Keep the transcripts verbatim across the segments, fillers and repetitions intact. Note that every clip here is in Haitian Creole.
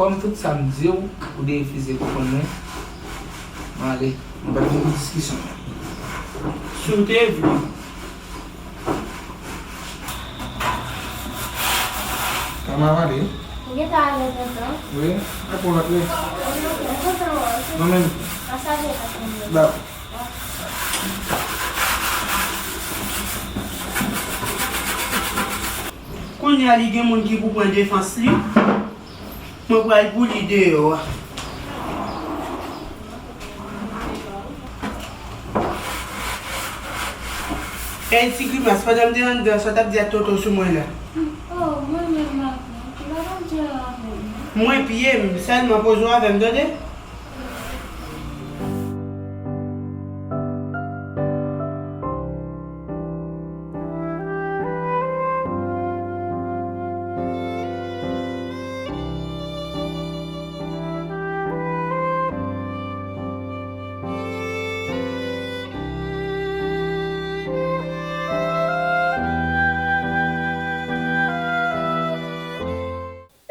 Kòm tout sa m di w, ou derefize konprann mwen, m ale. Mwen pa t vin pou diskisyon. Si w te vle. Kama w ale? Ou gentan ale, tonton? Wi, apre w rantre. Mwen kontan wè w. Mwen menm. An salye, tonton. Ba. Kounye a, li gen moun ki pou pran defans li. Mwen pral boule deyò a. Ey, ti grimas, pandan m te anndan, sa w t ap di ak tonton sou mwen la? Oh, mwen menm, madanm, ki pa t ap di anyen avè w, non. Mwen pye m, sèlman poze w avè m, tande?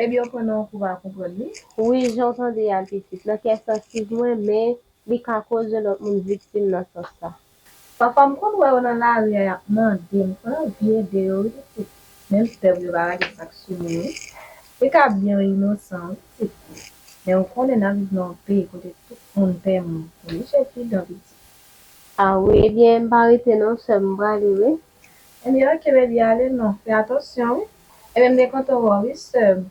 Ebyen, w pran nan yon kou pa konprann li? Wi, jan w tande a, pitit. Nan kè sansiv mwen, men li ka koz yon lòt moun viktim nan sans sa. Pafwa m konn wè yo nan lari a, y ap mande m, m konn anvi ede yo, wi, pitit. Men m pè pou yo pa lage zak sou mwen, wi. Li ka byen inosan, wi, pitit. Men ou konnen n ap viv nan yon peyi kote tout moun pè moun. Oblije pridan, pitit. A wi, ebyen, m pa rete non, sè m, m prale, wi. Ebyen, oke, baby, ale non. Fè atansyon, wi. Ebyen, m te kontan wè w, wi, sè m.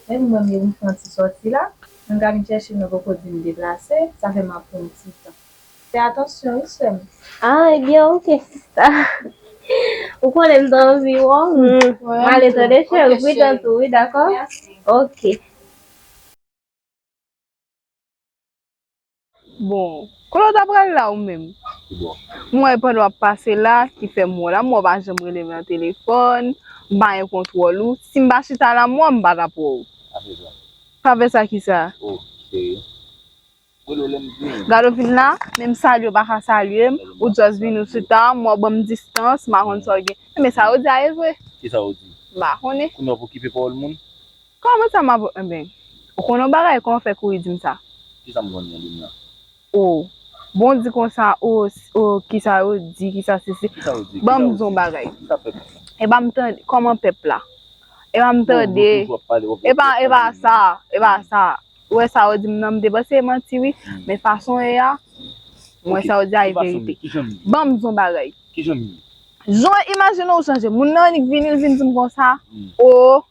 Menm mwen, m gen pou m fè yon ti sòti la. Mwen ka vin chèche w, men poko di m deplase. Sa fè m ap pran yon ti tan. Fè atansyon, wi, sè m. Ah, ebyen, oke, sista. Ou konnen m t anvi wè w. M ale tande, cheri, pridan tou, wi, dakò? Oke. Bon, kote w ta pral la ou menm? Mwen, pandan w ap pase la, ki fè m wè w la, m wè w pa janm rele m nan telefòn, m pa gen kontwòl ou. Si m pa chita la, m wè w, m pa t ap wè w. Pa fè sa. Pa fè sa kisa? Oh, cheri. Gade w vin la, menm salye w pa ka salye m, ou just vin ou chita, m wè w ban m distans, m pa konn sa w gen. Men sa yo di a e vre. Kisa yo di? M pa konnen. Kounye a w ap okipe pawòl moun? Kòman sa m ap, enben, ou konnen yon bagay, kòman w fè kouri di m sa? Kisa m konnen nan dòmi an? O, bon, di konsa, o, o, kisa yo di, kisa sesi. Kisa yo di? Ban m di yon bagay. Kisa fèt? E pa m tande, kòman pèp la? E pa m tande. E pa, e pa sa, e pa sa. Ou wè sa yo di m nan, m te panse e manti, wi. Men fason e a, m wè sa yo di a e verite. Ban m di yon bagay. Kijan m ye? Jan, imajine w chanje. Moun nan annik vini, l vin di m konsa, o,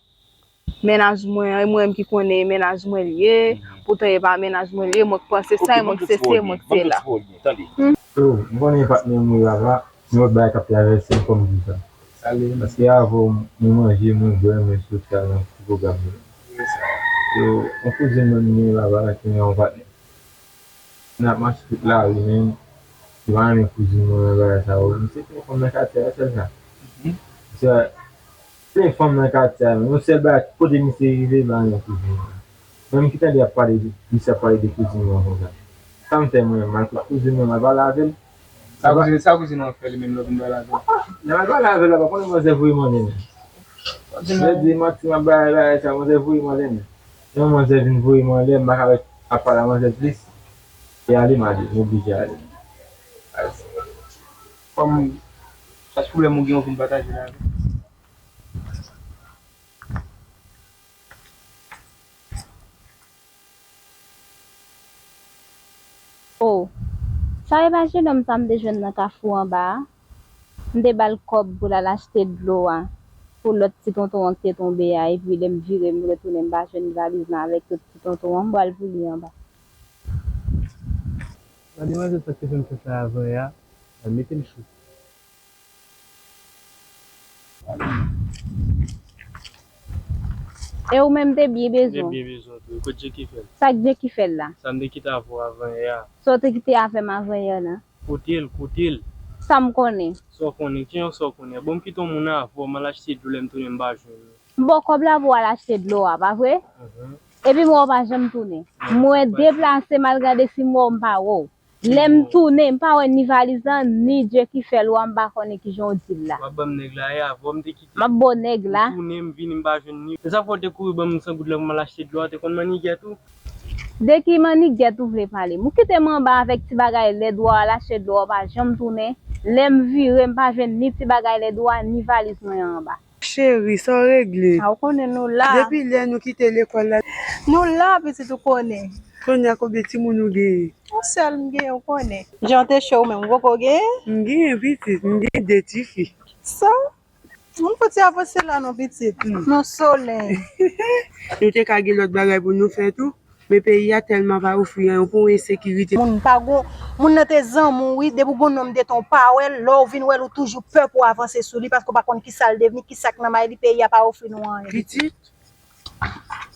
mennaj mwen an, e mwen menm ki konnen e mennaj mwen li ye, poutan e pa mennaj mwen li ye, mwen k panse sa, e mwen k se si, e mwen k se la. Oh, m konnen patnè m wi papa, men lòt bagay k ap travèse m fò m di sa. Paske avè w, mwen manje, mwen bwè, mwen soti al nan ti pwogram mwen. Yo, yon kouzin mwen m gen papa ki gen yon patnè. N ap mache tout lari menm, li pa renmen kouzin mwen, bagay sa yo. Misye plen fanm nan katye a, sèl sa. Misye plen fanm nan katye a, men yon sèl bagay, kote misye rive, li pa renmen kouzin mwen. Mwen menm ki tande y ap pale de, misye ap pale de kouzin mwen konsa. Sa m fè mwen, m al kot kouzin mwen, m al pale avè l. Sa kouzin, sa kouzin ou an fè li menm lè w vin pale avè l? Lè m al pale avè l la, pa konnen manzè voye m anlè menm. Lè di manti, m ap bay bagay sa, manzè voye m anlè menm. Yon manzè vin voye m anlè, m pa ka ret ap pale a manzè plis. E ale m ale, m oblije ale. Kòm chak pwoblèm ou gen, ou vin pataje l avè m. O, sa e pa jenòm sa m te jwenn nan kafou anba a? M te ba l kòb pou l al achte dlo a pou lòt ti tonton an ki te tonbe a, epi lè m vire, m retounen, m pa jwenn valiz lan avèk tout ti tonton an, m ba l pou li anba. Gade manzè sa k te fè m fè sa avan yè a, al mete m chou. E ou menm te byen bezwen. Te byen bezwen tou. Kot Dye ki fè l? Sa k Dye ki fè l la? Sa m te kite avè w avan yè a. Sa w te kite avè m avan yè a la? Kote l, kote l? Sa m konnen. Sa w konnen? Kijan sa w konnen? Bon, m kite yon moun avè w, m al achte dlo, lè m tounen m pa jwenn ou. M ba w kòb la pou w al achte dlo a, pa vre? Epi m wè w pa janm tounen. Mwen deplase m al gade si m wè w, m pa wè w. Lè m tounen, m pa wè ni valiz lan, ni Dye ki fè lwa, m pa konnen kijan w di l la. W ap ban m nèg la, e avè w m te kite. M ap ba w nèg la. M tounen, m vini, m pa jwenn ni. E sa fè w te kouri ban m san goud la pou m al achte dlo a, w te konn mannigèt ou? De ki mannigèt ou vle pale m? Ou kite m anba avèk ti bagay lèd ou a, al achte dlo a, w pa janm tounen. Lè m vire, m pa jwenn ni ti bagay lèd ou a, ni valiz mwen an anba. Cheri, sa w regle? A, ou konnen nou la. Depi lè nou kite lekòl la. Nou la, pitit, ou konnen. Kounye a, konbyen timoun ou genyen? Yon sèl m genyen, ou konnen. Jan te cho ou menm, ou poko genyen? M genyen pitit, m genyen de tifi. Sa? Moun fouti avanse la non, pitit. Hmm. Non, solèy. Nou te ka gen lòt bagay pou nou fè tou. Men peyi a tèlman pa ofri anyen, pou ensekirite. Moun pa gon, moun nan te zanmi w, wi, depi w gon nonm de tan w pa wè l, lè w vin wè l, ou toujou pè pou w avanse sou li, paske w pa konn kisa l devni, kisa k nan may li, peyi a pa ofri nou anyen. Pitit,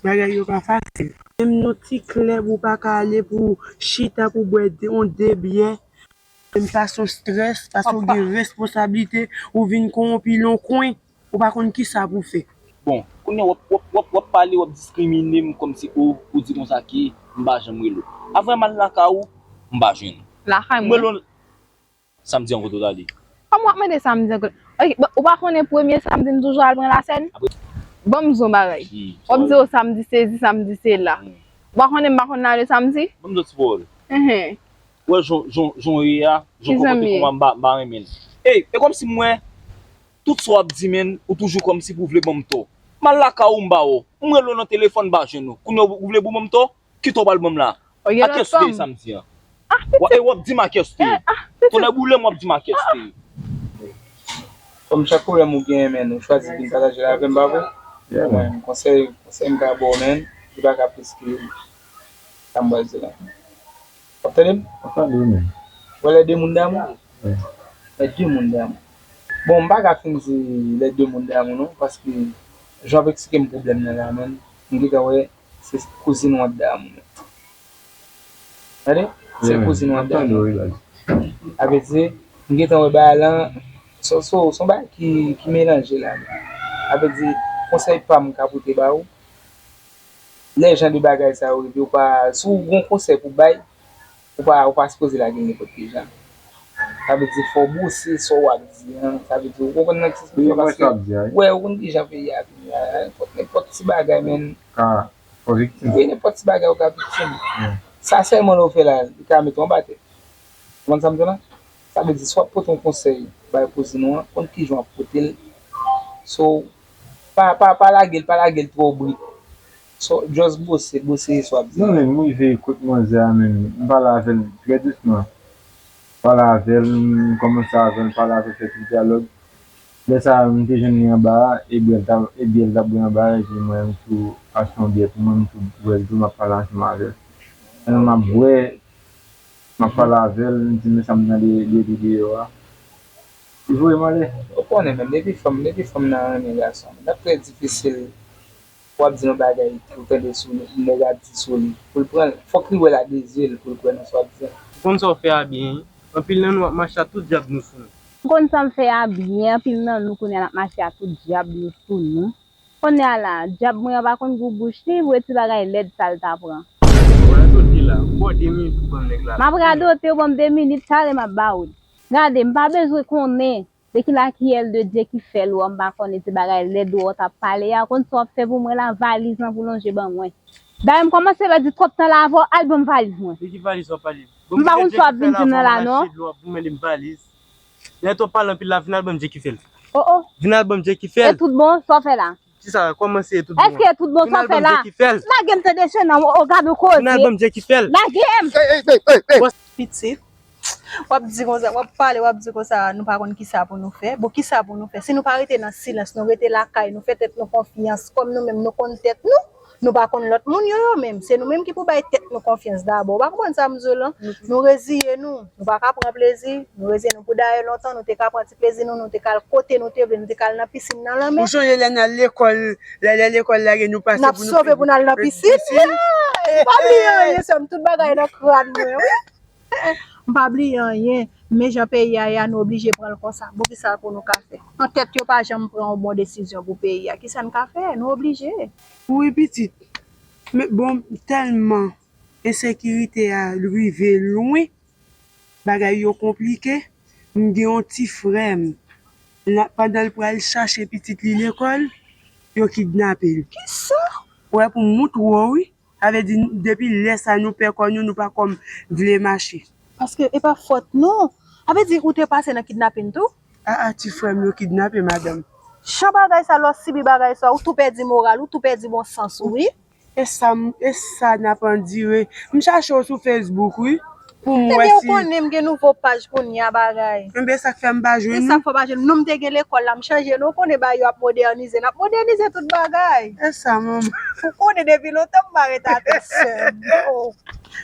bagay yo pa fasil. Menm nan ti klèb, ou pa ka ale pou chita, pou bwè de, yon de byè. Menm pase yon strès, pase w gen responsablite, ou vin kowonpi nan yon kwen, ou pa konn kisa pou w fè. Bon, kounye a w ap, w ap, w ap, w ap pale, w ap diskrimine m kòmsi ou, ou di konsa ke m pa janm rele w. Avan m al lakay ou, m pa jwenn ou. Lakay mwen? M rele w samdi an kote w t ale? Kòman w ap mande samdi an kote? Ok, bon, ou pa konnen premye samdi m toujou al pran lasèn? Apre? Ban m di w yon bagay. Hmm, w ap di w samdi sezi, samdi se la. Hmm. Ou pa konnen m pa konn la le samdi? Ban m di w ti pawòl. Enhen. Wè jan, jan, jan w ye a, jan w konpòte kòman m pa, m pa renmen l. Ey, e kòmsi m wè, tout sa w ap di, menn, ou toujou kòmsi pou w vle ban m tò. M al lakay ou, m ba w. M rele w nan telefòn, m pa jwenn ou. Kounye a, ou vle pou w ban m tò? Ki tò w pral ban m la? A kiyès ou te ye samdi an? Wa-, e w ap di m a kiyès ou te ye. Tonnè boule m, w ap di m a kiyès ou te ye. Kòm chak pwoblèm ou genyen, menn, ou chwazi vin pataje l avè m, pa vre? Bon, konsèy, konsèy m ka ba w, menn, li pa ka plis ke sa m pral di la. W ap tande m? W ap tande w, menn. Wè lè de moun damou? Wi. Lè de moun damou. Bon, m pa ka fin di lè de moun damou non, paske jan w ap eksplike m pwoblèm nan la, menn, m gentan wè se kouzin w ap damou. Tande? Se kouzin w ap damou. Sa vle di, m gentan wè bagay lan, se, se, se yon bagay ki, ki melanje la. Sa vle di, konsèy pa m ka pote ba ou, lè jan de bagay sa yo rive, ou pa, si w gen yon konsèy pou bay, ou pa, ou pa sipoze lage l nenpòt ki jan. Sa vle di, fò w bouse sa w ap di an. Sa vle di, ou konprann nan ki sans mwen pale? Paske, wè, ou konn ki jan peyi a vini a, nenpòt, nenpòt ti bagay, menn. Ka fè w viktim. Wi, nenpòt ti bagay ou ka viktim. Sa sèlman lè w fè la, li ka mete w anba tè. Ou konprann sa m di w la? Sa vle di, si w ap pote yon konsèy bay kouzin ou an, konn kijan w ap pote l. So, pa, pa, pa lage l, pa lage l twò brit. So, just bouse, bouse sa w ap di. Non, men, m rive kot manzè a, men m pale avè l trè dousman. Pale avè l, m kòmanse avè l, pale avè l, fè ti dyalòg. Lè sa a, m te jwenn li anba a, e byè l t ap, e byè l t ap bwè anba a, epi mwen, m tou achte yon byè pou mwen, m tou bwè l tou, m ap pale ansanm avè l. Pandan m ap bwè, m ap pale avè l, m di, "Men sa m tande depi deyò a." Li voye m ale. Ou konnen menm, depi fanm, depi fanm nan renmen gason, l ap trè difisil pou w ap di yon bagay, pou w tande sou nèg ap di sou li, pou l pran l. Fòk li wè l a de zye l pou l kwè nan sa w ap di a. Ou konn sa w fè a byen, wi. Anpil nan nou ap mache a tout dyab nou sou nou. M konn sa m fè a byen, anpil nan nou kounye a n ap mache a tout dyab nou sou nou. Kounye a la, dyab mwen an pa konn gou bouch li, pou e ti bagay lèd sa l ta pran. Radote la, ou ba w de minit pou ban m nèg la. M ap radote, ou ban m de minit, kare m ap ba ou l. Gade, m pa bezwen konnen de ki lakiyèl de Dye ki fè l ou a, m pa konnen ti bagay lèd ou a w t ap pale a, ou konn sa w ap fè pou mwen la, valiz lan pou lonje ban mwen. Dayè, m kòmanse pèdi twòp tan la avè w, al ban m valiz mwen. De ki valiz w ap pale? M pa konn sa w ap vin di m nan la non. Pou mande m valiz. Lè twòp pale anpil la, vin al ban m Dye ki fè l. Oh, oh. Vin al ban m Dye ki fè l. E tout bon, sa w fè la? Kisa, kòman se e tout bon? Èske e tout bon sa w fè la? Lage m tande chenè w, o gad ou koze. Vin al ban m Dye ki fè l. Lage m. Ey, ey, ey, ey, ey. Pitit, w ap di konsa, w ap pale, w ap di konsa, nou pa konn kisa pou nou fè. Bon, kisa pou nou fè? Si nou pa rete nan silans, nou rete lakay, nou fè tèt nou konfyans, kòm nou menm nou konn tèt nou, nou pa konn lòt moun yo, yo menm. Se nou menm ki pou bay tèt nou konfyans dabò. Ou pa konprann sa m di w lan? Nou reziye nou. Nou pa ka pran plezi. Nou reziye nou pou dayè lontan, nou te ka pran ti plezi nou, nou te ka al kote nou te vle, nou te ka al nan pisin, nan lanmè. Ou sonje lè n al lekòl, lè, lè lekòl lage nou pase pou nou sove pou n al nan pisin. Ey, m pa bliye anyen, sè m, tout bagay nan kràn mwen, wi. M pa bliye anyen, men jan peyi a ye a, nou oblije pran l konsa. Bon, kisa pou nou ka fè? Antèt yo pa janm pran yon bon desizyon pou peyi a. Kisa n ka fè? Nou oblije. Wi, pitit. Men bon, tèlman ensekirite a rive lwen, Bagay yo konplike. M gen yon ti frè m. Pandan l pral chache pitit li lekòl, yo kidnape l. Kisa? Ou wè, pou m moutre w, wi. Sa vle di, depi lè sa, nou pè kò nou, nou pa kòm vle mache. Paske e pa fòt nou. Sa vle di, ou te pase nan kidnapin tou? Aa, ti frè m yo kidnape, madanm. Jan bagay sa, lè w sibi bagay sa, ou tou pèdi moral, ou tou pèdi bon sans ou, wi. E sa, e sa n ap andire. M chache w sou Facebook, wi. Pou m wè si. Ebyen, ou konnen m gen nouvo paj kounye a, bagay. Ebyen, sa k fè m pa jwenn ou. E sa k fè w pa jwenn m. Non, m te gen lekòl la, m chanje non, ou konnen bagay yo ap modènize. N ap modènize tout bagay. E sa, manman. Ou konnen depi lontan m pa ret atè, sè m. Oh.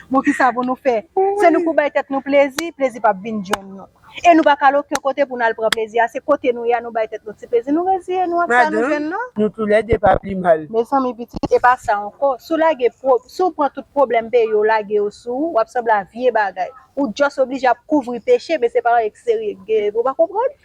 Bon, kisa pou nou fè? Se nou pou bay tèt nou plezi, plezi p ap vin jwenn nou. E nou pa ka al okenn kote pou n al pran plezi a. Se kote nou ye a, nou bay tèt nou ti plezi. Nou reziye nou ak sa nou jwenn nan. Nou toulède pa pi mal. Mezanmi, pitit, e pa sa ankò. Si w lage pwo-, si w pran tout pwoblèm peyi yo lage yo sou ou, w ap sanble a vye bagay. Ou just oblije ap kouvri peche, men se pa an eksterye k genyen, ou pa konprann?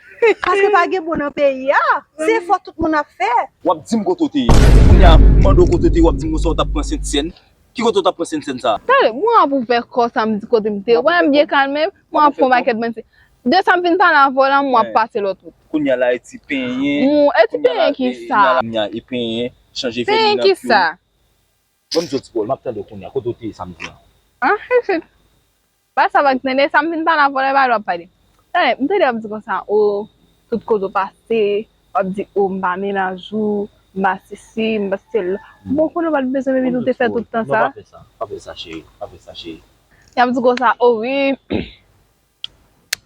Paske pa gen bon nan peyi a. Se efò tout moun ap fè. W ap di m kote w te ye. Kounye a, m mande w kote w te ye, w ap di m konsa w t ap pran Sentsèn. Ki kote w t ap pran Sentsèn sa a? Tande, mwen ap ouvè kò sa m di kote m te ye. Wè, m byen kalme, mwen ap fè yon pakèt manti. De sa m fin pale avè w la, mwen ap pase lòt wout. Kounye a la, e ti penyen. Mwen, e ti penyen kisa? Kounye a, e penyen, chanje fè linap yo. Penyen kisa? Ban m di w ti pawòl, m ap tande w kounye a. Kote w te ye samdi an? Ah, isit. Pa sa pa k tande, sa m fin pale avè w la, e pa l w ap pale. Tande, m tande w ap di konsa, o, tout kote w pase, w ap di, o, m pa mennaj ou, m pa sesi, m pa sèl. Bon, konnen w pa t bezwen m epi tou te fè tout tan sa. Non, pa fè sa, pa fè sa, cheri, pa fè sa, cheri. Y ap di konsa, o wi,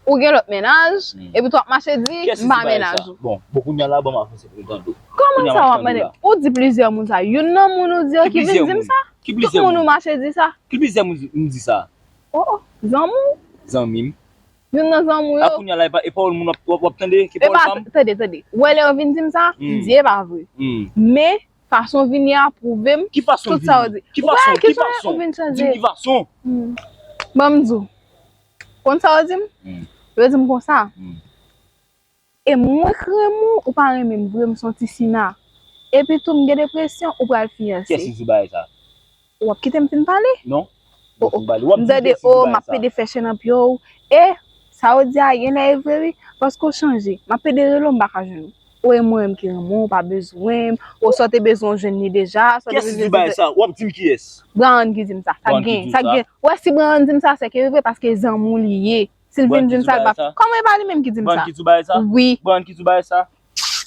ou gen lòt mennaj, epi tou w ap mache di, m pa mennaj ou. Bon, bon, kounye a la, ban m avanse pou m tande w. Kòman sa w ap mande? Ou di plizyè moun sa. Youn nan moun ou di yo ki vin di m sa? Tout moun ou mache di sa? Ki plizyè moun m di sa? Oh, oh, zanmi w? Zanmi m. Youn nan zanmi w yo. A kounye a la, e pa, e pawòl moun w ap, w ap, w ap tande, ki pawòl fanm? Tande, tande. Ou wè lè yo vin di m sa, m di e pa vre. Men, fason w vin ye a pwouve m tout sa w di. Ki fason? Ki fason? Ou vin chanje. Di m ki fason. Ban m di w. Konn sa yo di m? Yo di m konsa. E mwen k renmen w, ou pa renmen m vre, m se yon ti sina. Epi tou, m gen depresyon, ou pral fiyanse. Kiyès ki di w bagay sa? W ap kite m fin pale? Non. M tande, o, m ap pede fè chen nan pye w. E, sa w di a, genlè e vre wi, paske w chanje. M ap pede rele w, m pa ka jwenn ou. Ou e mwen menm ki renmen w, ou pa bezwen m. Ou sa w te bezwen w jwenn li deja, sa w te bezwen. Kiyès ki di w bagay sa? W ap di m kiyès? Brian ki di m sa. Sa gen, sa gen. Ou wè si Brian di m sa, se ke e vre, paske zanmi w li ye. Si l vin di m sa, l pa. Kòman e pa li menm ki di m sa? Brian ki di w bagay sa? Wi. Brian ki di w bagay sa?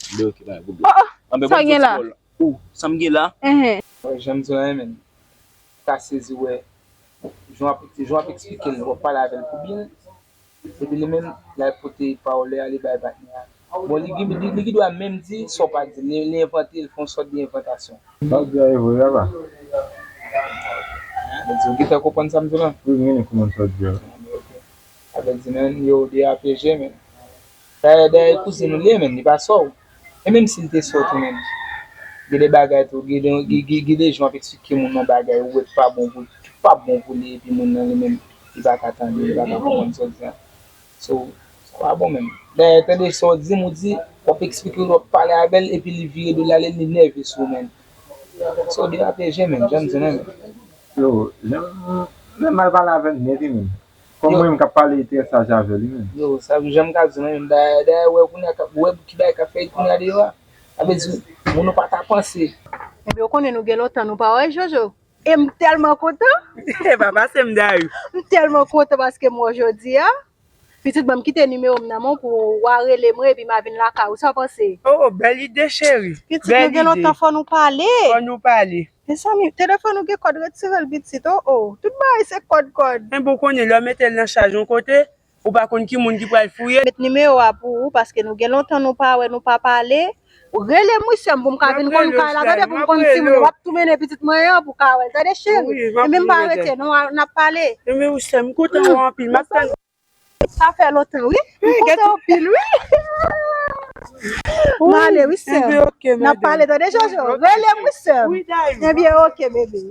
Anben, oke, bagay, gwo byen. Oh, oh, sa w gen la? Ou, sa m gen la? Enhen. Wè, jan m di w la, men. Ou ka sezi, wè. Jan w ap, jan w ap eksplike l, w ap pale avè l pou byen. Epi li menm, l al pote pawòl li ale bay patnè a. Bon, li gen, li, li gen dwa menm di, sa w pa di, li, li envante, li fè yon sòt de envantasyon. Sa w di a e vre, papa? Sa vle di, ou gentan konprann sa m di w la? Wi, m gentan konprann sa w di a. Sa vle di, men, yo D A P G, men. Dayè, dayè, kouzin ou li ye, men, li pa sè w. E menm si l te sè w tou, men, gen de bagay tou, gen de, gen, gen, gen de jan w ap eksplike moun nan bagay, ou wè pa bon pou, pa bon pou li, epi moun nan, li menm, li pa ka tande, li pa ka konprann sa w di a. So, sa pa bon menm. Dayè, tande sa w di m, ou di, w ap eksplike l, w ap pale avè l, epi li vire do l ale, li nève sou ou menm. So, D A P G menm, jan m di w menm. Yo, jan m, menm mal pale avè l nèt wi menm. Kòm mwen menm k ap pale trè saj avè li menm. Yo, sa jan m ka di w menm, dayè, dayè, wè kounye a, wè ki bagay k ap fèt kounye a deyò a. Sa vle di, moun ou pa ta panse. Ebyen, ou konnen nou gen lontan nou pa wè, Jojo. E m tèlman kontan. E pa pase m dayè. M tèlman kontan paske m wè w jodi a. Pitit, ban m kite nimewo m nan men w pou w a rele mwen epi m a vin lakay ou. Sa w panse? Oh, bèl ide, cheri. Pitit, nou gen lontan, fò nou pale. Fò nou pale. Mezanmi, telefòn ou gen kòd, retire l pitit. Oh, oh. Tout bagay se kòd, kòd. Enben, ou konnen, lè w mete l nan chaj yon kote, ou pa konn ki moun ki pral fouye. Met nimewo a pou ou, paske nou gen lontan nou pa wè, nou pa pale. Rele m wi sè m pou m ka vin konn kay la, tande, pou m konn timoun. W ap tou mennen pitit mwen an pou ka wè l, tande cheri. Enben m pa rete non, n ap pale. Enben wi sè m, m kontan wè w anpil, m ap tann. Sa fè lontan wi, m kontan anpil wi. M ale wi sè m. N ap pale, tande Jojo, rele m wi sè m. Enben oke bebe.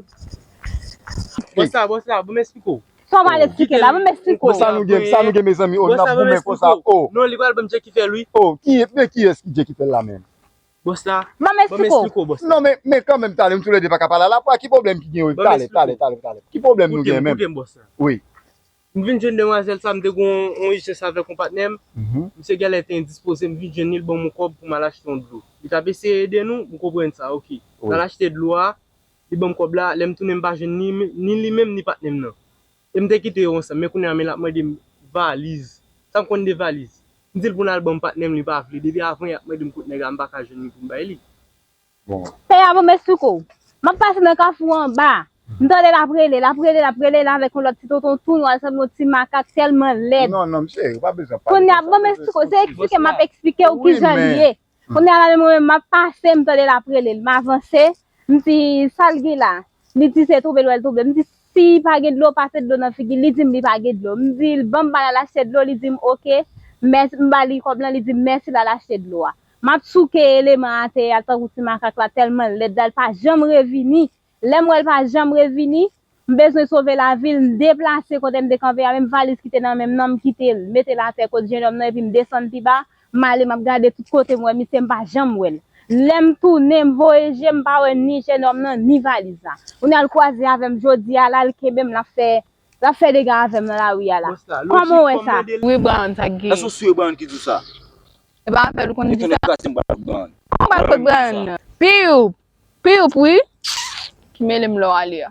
Bòs la, bòs la, bon m eksplike w. Sa w pral eksplike la, ban m eksplike w. Sa nou gen, sa nou gen, mezanmi, o, n ap goumen konsa, o. Non, li pral ban m Dye ki fè l, wi. O, ki, men kiyès ki Dye ki fè l la menm? Bòs la, ban m eksplike w, bòs la. Non, men, men kanmenm, talè, nou toulède pa ka pale alafwa, ki pwoblèm ki gen, wi? Talè, talè, talè, talè. Ki pwoblèm nou gen menm? Koute m, bòs la. Wi. M vin jwenn demwazèl sa, m te gen yon, yon ijans avèk yon patnè m. Mhm. Misye genlè te endispoze, m vin jwenn li, l ban m yon kòb pou m al achte yon dlo. Li t ap eseye ede nou, m konprann sa, oke. Wi. N al achte dlo a, li ban m kòb la, lè m tounen m pa jwenn ni, ni li menm ni patnè m nan. E m te kite yo ansanm, men kounye a men l ap mande m valiz. Sa m konn de valiz? M di l pou n al ban m patnè m, li pa vle. Depi avan y ap mande m kot nèg la, m pa ka jwenn li pou m bay li. Bon. Pè a bon, m esplike w. M ap pase nan kafou anba. M tande l ap rele, l ap rele, l ap rele, l avèk yon lòt ti tonton tou nwa, l sanble yon ti makak tèlman lèd. Non, non, misye, ou pa bezwen pale konsa. Kounye a, bon, m esplike w, se eksplike, m ap eksplike w kijan l ye. Kounye a la, men mwen menm, m ap pase, m tande l ap rele l, m avanse, m di, "Sa l gen la?" Li di, "Se twonpe l wè l twonpe." M di, "Si pa gen dlo, pase dlo nan figi l." Li di m li pa gen dlo. M di l, "Ban m ba l al achte dlo." Li di m, "Oke." Mèsi, m ba li kòb lan, li di m, "Mèsi, l al achte dlo a." M ap souke eleman atè a tankou ti makak la, tèlman l lèd la, l pa janm revini. Lè m wè l pa janm revini, m bezwen sove lavi l, m deplase kote m te kanpe a, menm valiz ki te nan men m nan, m kite l, mete l atè kot jenòm nan, epi m desann pi ba, m ale, m ap gade tout kote, m wè misye, m pa janm wè l. Lè m tounen, m voye je, m pa wè ni jenòm nan, ni valiz la. Kounye a l kwaze avè m jodi a la, l kenbe m, l ap fè, l ap fè dega avè m nan lari a la. Kòman w wè sa? Wi, Brown, sa k gen? Èske w si e Brown ki di w sa? E pa avè l ou konn di sa? Etonè kraze m pral Brown. Ou pral kot Brown nan? Piu! Piup wi, ki mele m lè w ale a.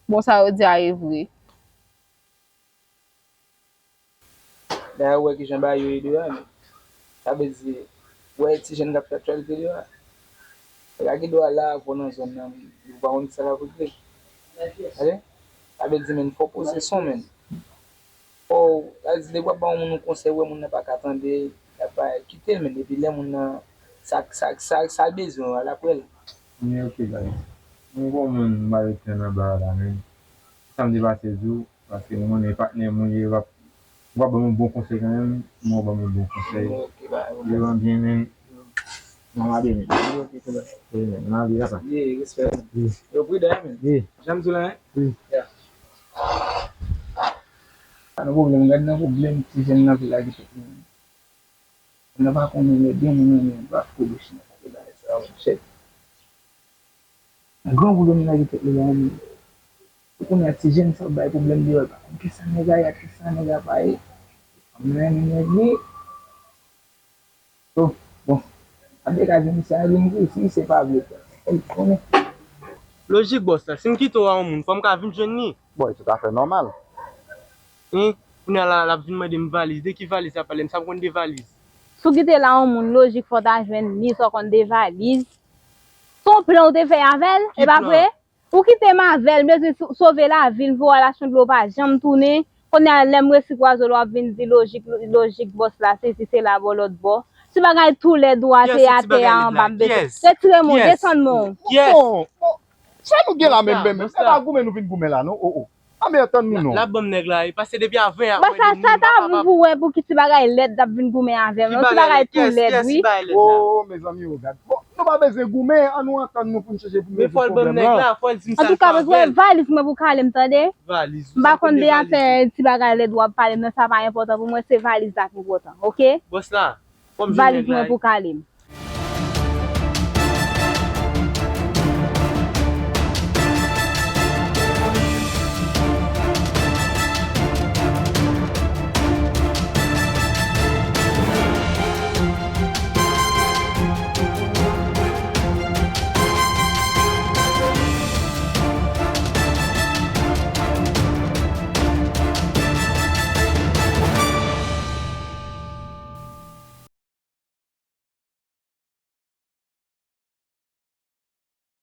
Bon, sa yo di a e vre. Dayè, ou wè kijan bagay yo ye deyò a, men. Sa vle di, ou wè ti jèn k ap fè aktyalite deyò a. Lage dwa la avè w nan zòn nan, ou pa konn sa k ap regle. Tande? Sa vle di, men, fò w poze son, men. Fò w, sa vle di, depi w ap ba yon moun yon konsèy, ou wè moun nan pa ka tande, y ap bay, kite l, men depi lè moun nan, sa, sa, sa, sa l bezwen, w al apre l. Men ok, guys. Mwen gon moun m pa ret tann anba a la, men. Sa m te pase di w, paske m konnen patnè m ou ye, w ap, w ap ban m yon bon konsèy kanmenm, men w ban m yon bon konsèy. Ok, ba, ok. Yo an byen, men. Mama beni. Ok, ok, ok. Amen. Mama beni, papa. Ye, respè. Ye. Yo pridan, men. Ye. Jan m di w la, hein? Ye. Ya. Pa nan pwoblèm, gad nan pwoblèm ti jèn nan vin lage tèt li. Moun nan pa konnen lè de moun renmen, pa kodoch nan pa de bagay sa yo, chèf. Nan gran pwoblèm nan ki fèt li la, men. Ou konnen ti jèn sa bay pwoblèm deyò, pa konn kisa nèg la ye ak kisa nèg la pa ye. Fanm nan renmen nèg li. Oh, bon. An tou ka, di misye a vin di, si misye pa vle fè, fè l konnen. Lojik bòs la, si m kite w a yon moun, fò m ka vin jwenn li. Bon, e toutafè nòmal. Hein? Kounye a la, l ap vin mande m valiz. De ki valiz l ap pale m? Sa m konn de valiz? Si w kite l a yon moun, lojik fò w ta jwenn li, sa w konn de valiz. Se yon plan w te fè avè l, e pa vre? Ou kite m avè l, m bezwen so-, sove lavi l, voye al achte yon dlo, pa janm tounen. Kounye a, lè m resi kwaze w, w ap vin di lojik, lojik bòs la, sesi, sela, bò, lòt bò. Ti bagay tou lèd ou a, se atè a anba m bezwen. Retire men w, desann men w. Bon, bon. Sa nou gen la menm, menm, menm? Se pa goumen nou vin goumen la, non? Oh, oh. Anben, tann nou non. L ap ban m nèg la, e pase depi avan y ap mande m, sa tabou pou wè pou ki ti bagay lèd l ap vin goumen avè m, non? Ti bagay tou lèd, wi. Oh, mezanmi, oh, gad. Bon, nou pa bezwen goumen, an nou antann nou pou n chèche pou n rezoud pwoblèm lan. Antouka, bezwen valiz mwen pou kale m, tande? M pa konn de afè ti bagay lèd w ap pale m nan, sa pa enpòtan pou mwen, se valiz la ki enpòtan, oke? Valiz mwen pou kale m.